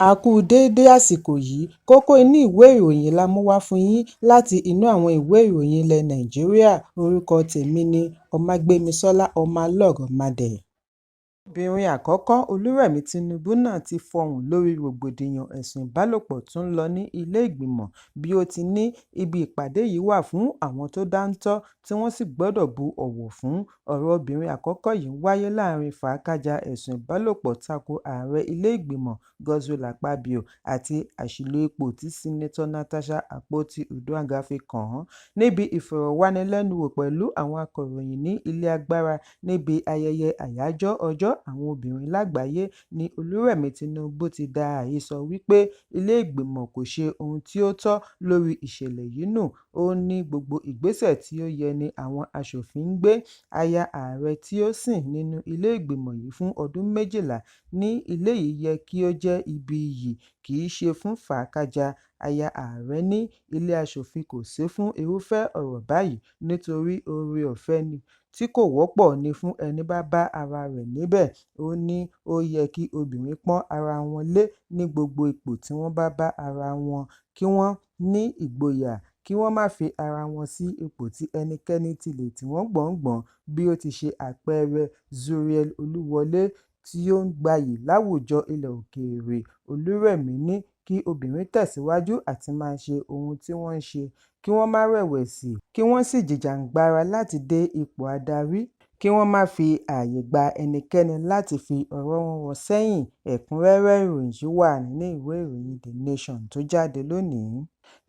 A kú déédé àsìkò yìí. Kókó inú ìwé ìròyìn la mú wá fún yín láti inú àwọn ìwé ìròyìn ilẹ̀ Nàìjíríà. Orúkọ tèmi ni Ọmágbémisọ́lá Ọmọlọ́rọ̀mádé. Obìnrin àkọ́kọ́ Olúrẹ̀mí Tinubu náà ti fọhùn lórí rògbòdìyàn ẹ̀sùn ìbálòpọ̀ tó ń lọ ní ilé ìgbìmọ̀, bí ó ti ní ibi ìpàdé yìí wà fún àwọn tó dáńtọ́ tí wọ́n sì gbọ́dọ̀ bu ọ̀wọ̀ fún. Ọ̀rọ̀ obìnrin àkọ́kọ́ yìí ń wáyé láàárín fàákájáa ẹ̀sùn ìbálòpọ̀ tako ààrẹ ilé ìgbìmọ̀ Godswill Akpabio àti àṣìlò ipò tí Senator Natasha Akpoti-Uduaghan fi kàn án. Níbi ìfọ̀rọ̀wánilẹ́nuwò pẹ̀lú àwọn akọ̀ròyìn ní ilé agbára níbi ayẹyẹ Àyájọ́ Ọjọ́ Àwọn Obìnrin Lágbàáyé ní Olúrẹ̀mí Tinubu ti da àhesọ wípé ilé ìgbìmọ̀ kò ṣe ohun tí ó tọ́ lórí ìṣẹ̀lẹ̀ yìí nù. Ó ní gbogbo ìgbésẹ̀ tí ó yẹ ni àwọn aṣòfin ń gbé. Aya ààrẹ tí ó sìn nínú ilé ìgbìmọ̀ yìí fún ọdún 12 ní ilé yìí yẹ kí ó jẹ́ ibi iyì, kì í ṣe fún fàákájáa. Aya ààrẹ ní ilé aṣòfin kò sí fún irúfẹ́ ọ̀rọ̀ báyìí nítorí oore-ọ̀fẹ́ tí kò wọ́pọ̀ ni fún ẹní bá bá ara rẹ̀ níbẹ̀. Ó ní ó yẹ kí obìnrin pọ́n ara wọn lé ní gbogbo ipò tí wọ́n bá bá ara wọn, kí wọ́n ní ìgboyà, kí wọ́n má fi ara wọn sí ipò tí ẹnikẹ́ni ti lè tì wọ́n gbọ̀ngbọ̀n bí ó ti ṣe àpẹẹrẹ Zuriel Olúwọlé tí ó ń gbayì láwùjọ ilẹ̀ òkèèrè. Olúrẹ̀mí ní kí obìnrin tẹ̀síwájú àti máa ṣe ohun tí wọ́n ń ṣe, kí wọ́n má rẹ̀wẹ̀sì, kí wọ́n sì jìjàǹgbara láti dé ipò adarí, kí wọ́n má fi ààyè gba ẹnikẹ́ni láti fi ọ̀rọ̀ wọn sẹ́yìn. Ẹ̀kúnrẹ́rẹ́ ìròyìn yìí wà nínú ìwé ìròyìn The Nation tó jáde lónìí.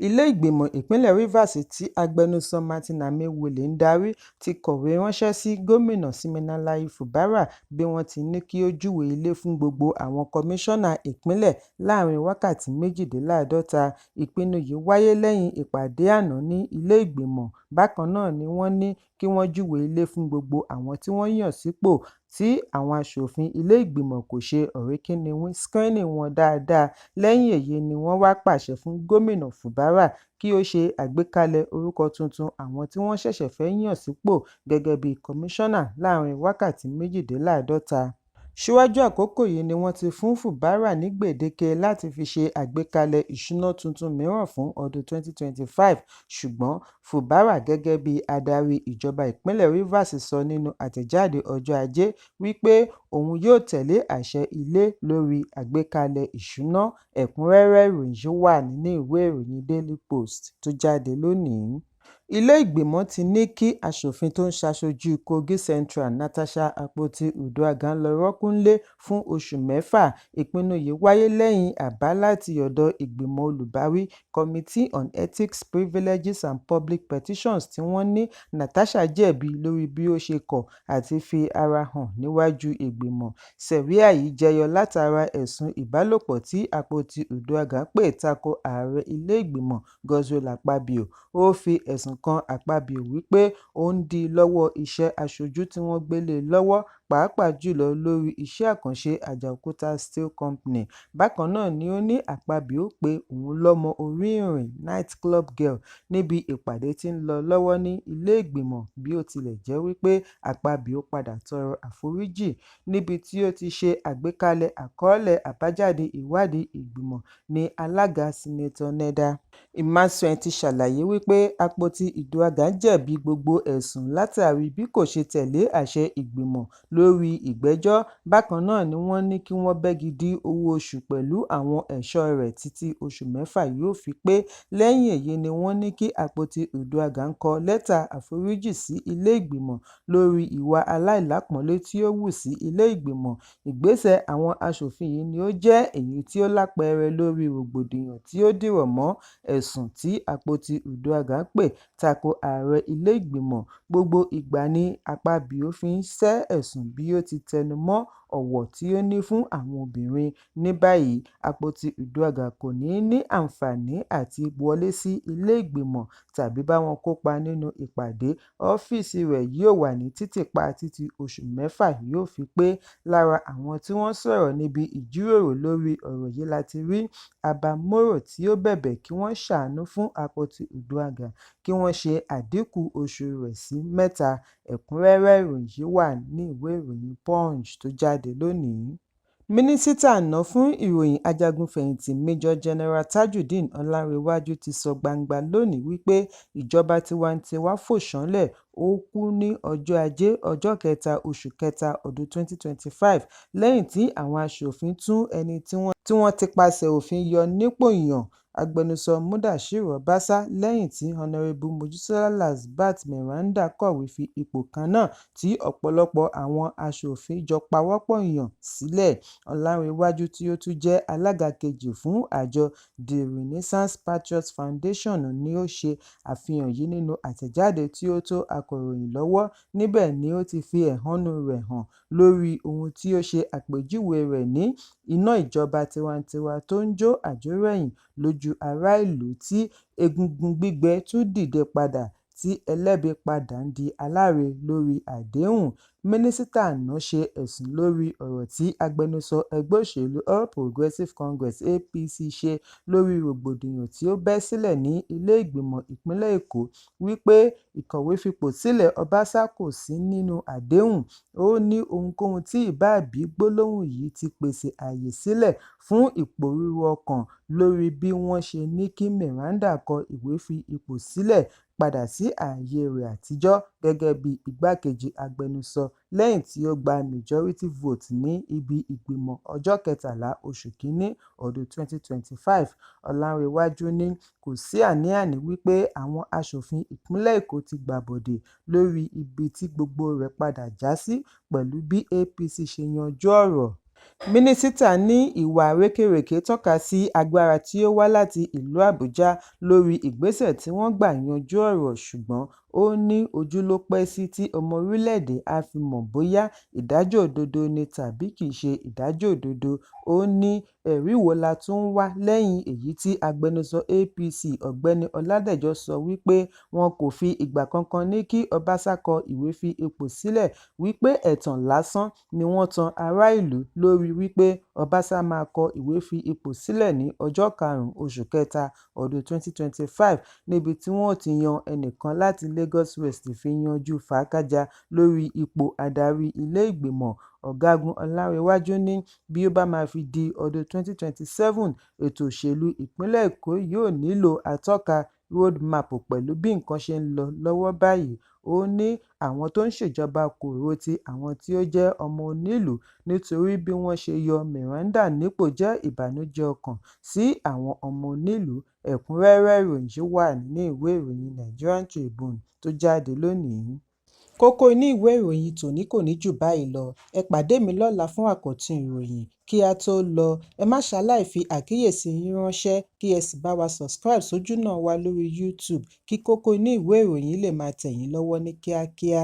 Ilé ìgbìmọ̀ ìpínlẹ̀ Rivers tí agbẹnusọ Martin Amaewhule ń darí ti kọ̀wé ránṣẹ́ sí Gómìnà Siminalayi Fubara bí wọ́n ti ní kí ó júwe ilé fún gbogbo àwọn kọmíṣánná ìpínlẹ̀ láàárín wákàtí 48. Ìpinnu yìí wáyé lẹ́yìn ìpàdé àná ní ilé ìgbìmọ̀. Bákan náà ni wọ́n ní kí wọ́n júwe ilé fún gbogbo àwọn tí wọ́n yàn sípò tí àwọn aṣòfin ilé ìgbìmọ̀ kò ṣe ọ̀rínkinnínwín screening wọn dáadáa. Lẹ́yìn èyí ni wọ́n wá pàṣẹ fún Gómìnà Fubara kí ó ṣe àgbékalẹ̀ orúkọ tuntun àwọn tí wọ́n ṣẹ̀ṣẹ̀ fẹ́ yàn sípò gẹ́gẹ́ bí kọmíṣánná láàárín wákàtí 48. Síwájú àkókò yìí ni wọ́n ti fún Fubara ní gbèdéke láti fi ṣe àgbékalẹ̀ ìṣúná tuntun mìíràn fún ọdún 2025, ṣùgbọ́n Fubara gẹ́gẹ́ bí adarí ìjọba ìpínlẹ̀ Rivers sọ nínú àtẹ̀jáde ọjọ́ Ajé wípé òun yóò tẹ̀lé àṣẹ ilé lórí àgbékalẹ̀ ìṣúná. Ẹ̀kúnrẹ́rẹ́ ìròyìn yìí wà nínú ìwé ìròyìn Daily Post tó jáde lónìí. Ilé ìgbìmọ̀ ti ní kí aṣòfin tó ń ṣaṣojú Kogi Central Natasha Akpoti-Uduaghan lọ rọ́kùn nílé fún oṣù 6. Ìpinnu yìí wáyé lẹ́yìn àbá láti ọ̀dọ̀ ìgbìmọ̀ olùbáwí Committee on Ethics, Privileges and Public Petitions tí wọ́n ní Natasha jẹ̀bi lórí bí ó ṣe kọ̀ àti fi ara hàn níwájú ìgbìmọ̀. Sẹ̀ríà yìí jẹyọ látara ẹ̀sùn ìbálòpọ̀ tí Akpoti-Uduaghan pè tako ààrẹ ilé ìgbìmọ̀ Godswill Akpabio. Ó fi ẹ̀sùn kan Akpabio wípé ó ń dí i lọ́wọ́ iṣẹ́ aṣojú tí wọ́n gbé lé e lọ́wọ́, pàápàá jùlọ lórí iṣẹ́ àkànṣe Ajaokuta Steel Company. Bákan náà ni ó ní Akpabio pe òun lọ́mọ orí ìrìn night club girl níbi ìpàdé tí ń lọ lọ́wọ́ ní ilé ìgbìmọ̀, bí ó tilẹ̀ jẹ́ wípé Akpabio padà tọrọ àforíjì. Níbi tí ó ti ṣe àgbékalẹ̀ àkọọ́lẹ̀ àbájáde ìwádìí ìgbìmọ̀ ní alága Senator Neda Imasuen ti ṣàlàyé wípé Akpoti-Uduaghan jẹ̀bi gbogbo ẹ̀sùn látàrí bí kò ṣe tẹ̀lé àṣẹ ìgbìmọ̀ lórí ìgbẹ́jọ́. Bákan náà ni wọ́n ní kí wọ́n bẹ́gi dí owó oṣù pẹ̀lú àwọn ẹ̀ṣọ́ rẹ̀ títí oṣù 6 yóò fi pé. Lẹ́yìn èyí ni wọ́n ní kí Akpoti-Uduaghan kọ lẹ́tà àforíjì sí ilé ìgbìmọ̀ lórí ìwà aláìlápọ́nlé tí ó hù sí ilé ìgbìmọ̀. Ìgbésẹ̀ àwọn aṣòfin yìí ni ó jẹ́ èyí tí ó lápẹẹrẹ lórí rògbòdìyàn tí ó dìrọ̀ mọ́ ẹ̀sùn tí Akpoti-Uduaghan pè tako ààrẹ ilé ìgbìmọ̀. Gbogbo ìgbà ni Akpabio fi ń sẹ́ ẹ̀sùn bí ó ti tẹnu mọ́ ọ̀wọ̀ tí ó ní fún àwọn obìnrin. Ní báyìí, Akpoti-Uduaghan kò ní ní àǹfààní àti wọlé sí ilé ìgbìmọ̀ tàbí bá wọn kópa nínú ìpàdé, ọ́fíìsì rẹ̀ yóò wà ní títìpa títí oṣù 6 yóò fi pé. Lára àwọn tí wọ́n sọ̀rọ̀ níbi ìjíròrò lórí ọ̀rọ̀ yìí láti rí Abba Moro tí ó bẹ̀bẹ̀ kí wọ́n ṣàánú fún Akpoti-Uduaghan kí wọ́n ṣe àdínkù oṣù rẹ̀ sí mẹ́ta. Ẹ̀kúnrẹ́rẹ́ ìròyìn yìí wà nínú ìwé ìròyìn Punch tó jáde lónìí. Mínísítà àná fún ìròyìn, ajagun-fẹ̀yìntì Major General Tajudeen Ọlárẹ̀wájú ti sọ gbangba lónìí wípé ìjọba tiwantiwa fò ṣánlẹ̀, ó kú ní ọjọ́ Ajé, ọjọ́ 3 oṣù kẹta ọdún 2025, lẹ́yìn tí àwọn aṣòfin tún ẹni tí wọ́n tipasẹ̀ òfin yọ nípò yàn, agbẹnusọ Mudashiru Obasa, lẹ́yìn tí Honourable Mojisola Lasbat Meranda kọ̀wé fi ipò kan náà tí ọ̀pọ̀lọpọ̀ àwọn aṣòfin jọ pawọ́pọ̀ yàn sílẹ̀. Ọlárẹ̀wájú, tí ó tún jẹ́ alága kejì fún àjọ The Renaissance Patriots Foundation, ni ó ṣe àfihàn yìí nínú àtẹ̀jáde tí ó tó akọ̀ròyìn lọ́wọ́. Níbẹ̀ ni ó ti fi ẹ̀hónú rẹ̀ hàn lórí ohun tí ó ṣe àpèjúwe rẹ̀ ní iná ìjọba tiwantiwa tó ń jó àjórẹ̀yìn lójú ará ìlú, tí egungun gbígbẹ tún dìde padà, tí ẹlẹ́bi padà ń di aláre lórí àdéhùn. Mínísítà àná ṣe ẹ̀sùn lórí ọ̀rọ̀ tí agbẹnusọ ẹgbẹ́ òṣèlú All Progressives Congress (APC) ṣe lórí rògbòdìyàn tí ó bẹ́ sílẹ̀ ní ilé ìgbìmọ̀ ìpínlẹ̀ Èkó wípé ìkọ̀wéfipò sílẹ̀ Obasa kò sí nínú àdéhùn. Ó ní ohunkóhun tí ìbáà bí, gbólóhùn yìí ti pèsè àyè sílẹ̀ fún ìpòrúru ọkàn lórí bí wọ́n ṣe ní kí Meranda kọ ìwé fi ipò sílẹ̀ padà sí ààyè rẹ̀ àtijọ́ gẹ́gẹ́ bí igbákejì agbẹnusọ lẹ́yìn tí ó gba majority vote ní ibi ìgbìmọ̀ ọjọ́ 13 oṣù kínní ọdún 2025. Ọlárẹ̀wájú ní kò sí àní-àní wípé àwọn aṣòfin ìpínlẹ̀ Èkó ti gbàbọ̀dè lórí ibi tí gbogbo rẹ̀ padà já sí pẹ̀lú bí APC ṣe yanjú ọ̀rọ̀. Mínísítà ní ìwà àrékérekè tọ́ka sí agbára tí ó wá láti ìlú Àbújá lórí ìgbésẹ̀ tí wọ́n gbà yanjú ọ̀rọ̀, ṣùgbọ́n ó ní ojú ló pẹ́ sí tí ọmọ orílẹ̀-èdè á fi mọ̀ bóyá ìdájọ́ òdodo ni tàbí kì í ṣe ìdájọ́ òdodo. Ó ní ẹ̀rí wo la tún ń wá lẹ́yìn èyí tí agbẹnusọ APC Ọ̀gbẹ́ni Ọládẹ̀jọ sọ wípé wọn kò fi ìgbà kankan ní kí Obasa kọ ìwé fi ipò sílẹ̀, wípé ẹ̀tàn lásán ni wọ́n tan ará ìlú lórí wípé Obasa máa kọ ìwé fi ipò sílẹ̀ ní ọjọ́ 5 oṣù kẹta ọdún 2025, níbi tí wọ́n ti yan ẹnìkan láti Lagos West fi yanjú fàákájàá lórí ipò adarí ilé ìgbìmọ̀. Ọ̀gágun Ọlárẹ̀wájú ní bí ó bá máa fi di ọdún 2027, ètò òṣèlú ìpínlẹ̀ Èkó yóò nílò atọ́ka road map pẹ̀lú bí nǹkan ṣe ń lọ lọ́wọ́ báyìí. Ó ní àwọn tó ń ṣèjọba kò ro ti àwọn tí ó jẹ́ ọmọ onílùú, nítorí bí wọ́n ṣe yọ Meranda nípò jẹ́ ìbànújẹ́ ọkàn sí àwọn ọmọ onílùú. Ẹ̀kúnrẹ́rẹ́ ìròyìn yìí wà nínú ìwé ìròyìn Nigerian Tribune tó jáde lónìí. Kókó inú ìwé ìròyìn tòní kò ní jù báyìí lọ. Ẹ pàdé mi lọ́la fún àkọ́tún ìròyìn. Kí á tó lọ, ẹ má ṣaláì fi àkíyèsí yín ránṣẹ́ kí ẹ sì bá wa subscribe sójúnà wa lórí YouTube kí kókó inú ìwé ìròyìn lè máa tẹ̀ yín lọ́wọ́ ní kíákíá.